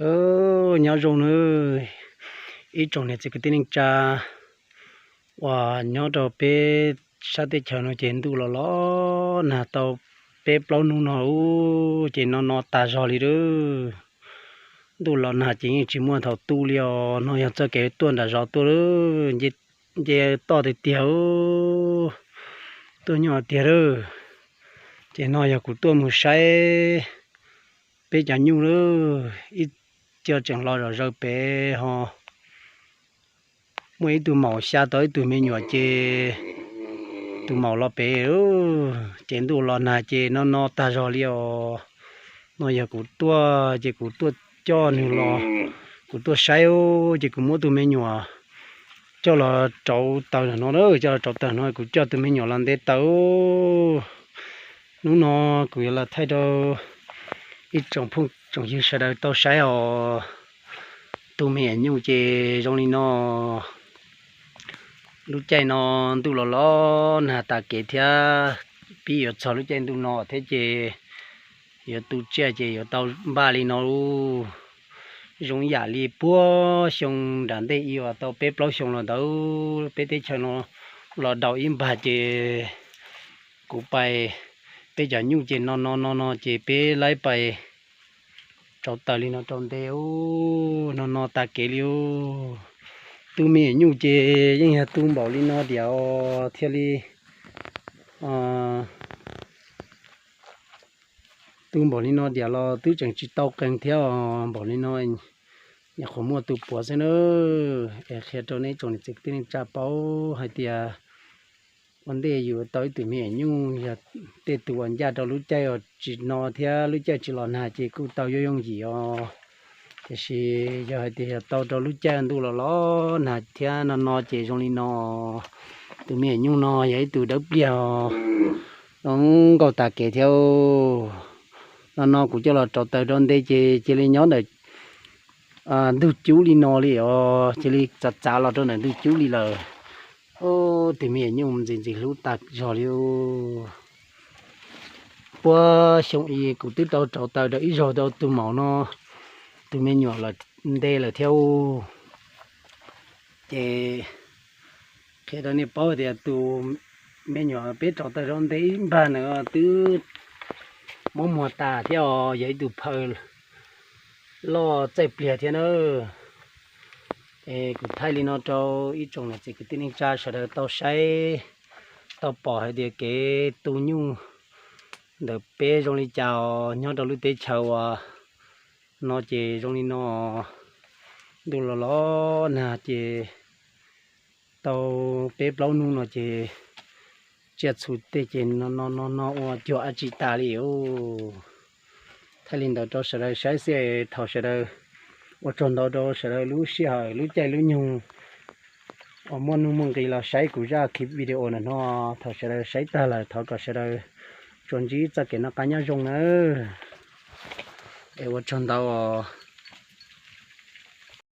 Nyob zoo nawb ib tsoom niam txiv kwv tij neej tsa uas nyob rau peb sab teb chaws no ces ntuj los los nag tau peb plaub hnub no ub ces no no tag zog li lawm. Ntuj los nag ces yeej tsis muaj thaum tu li os, no yog txoj kev tuaj nram zos tuaj, nce toj tiag tiag, tuaj nyuaj tiag lawm. Ces no yog kuv tuaj mus saib peb cov nyuj lawm, ib co tseem hlo zom zaws pem ho muaj ib tug maum xya tau ib tug me nyuam ces tus maum los pem, ces ntuj los nag ces no no tag zog li os. No yog kuv tuaj ces kuv tuaj coj nws los, kuv tuaj saib ces kuv muab tus me nyuam coj los rauv taws no, coj los rauv taws no kuv coj tus me nyuam los nte taws. Hnub no kuv yuav los thaij rau ib tsoom phooj tsoom ywg sawv daws tau saib os. Tus me nyuam nyuj ces zoo li no. Lub caij no ntuj los los nag tas kev thiab, pib yuav txog lub caij ntuj no thiab ces yuav tu tsiaj ces yuav tau npaj li no. Zoo yam li puag xyoo nram ntej ib uas tau peb plaub xyoo los ntawd, peb teb chaws no los daus ib npag ces kuv pais, peb cov nyuj ces no no no no ces peb laib pais rauv taws li no rau nte, no no tas kev li. Tus me nyuam nyuj ces yeej yog tu npaum li no tiam thiaj li tu npaum li no tiam los twb tseem tsis tau qees thiab os. Npaum li no nyuam qhuav muaj tus puav xwb na. Es qhia rau nej tsoom niam txiv kwv tij neej tsa paub hais tias ua ntej yus tau ib tug me nyuam nyuj yog tej tus uas ncaj rau lub caij uas tsis no thiab lub caij tsis los nag ces kuj tau yooj yooj yim os. Tiam sis yog hais tias yog tau rau lub caij ntuj los los nag thiab no no ces zoo li no. Tus me nyuam nyuj no yog ib tug dawb pliag os, zoo nkauj tas kev thiab. No no kuv coj los rauv taws rau nte ces cia li nyob ntawm ntug cub li no li os, cia li txav txav los rau ntawm ntug cub li lawm. Tus me nyuam nyuj ntxim ntxim hlub tas zog li. Puag xyoo ib kuv twb tau rauv taws rau ib zaug rau tus maum no, tus me nyuam los nte lawm thiab. Ces qhia rau nej paub tias tus me nyuam peb rauv taws rau nte ib npag na twb muab muag tas thiab os, yog ib tug phaw loj txaij pliag thiab na. Es kuv thaij li no rau ib tsoom niam txiv kwv tij neej tsa sawv daws tau saib tau pom hais tias kev tu nyuj ntawm peb zoo li cas os, nyob rau lub teb chaws uas no ces zoo li no. Ntuj los los nag ces tau peb plaub hnub no ces tsiaj txhu tej ces no no no no ua cuag dab tsi tas li os. Thaij li ntawd rau sawv daws saib xwb, thov sawv daws ua tsaug ntau rau sawv daws lub sij hawm lub caij lub nyoog uas muaj nuj muaj nqis los saib kuv zaj clip video ntawm no. Thaum sawv daws saib tag lawm thov kom sawv daws tsuas ntsib txoj kev noj qab nyob zoo nawb. Es ua tsaug ntau os.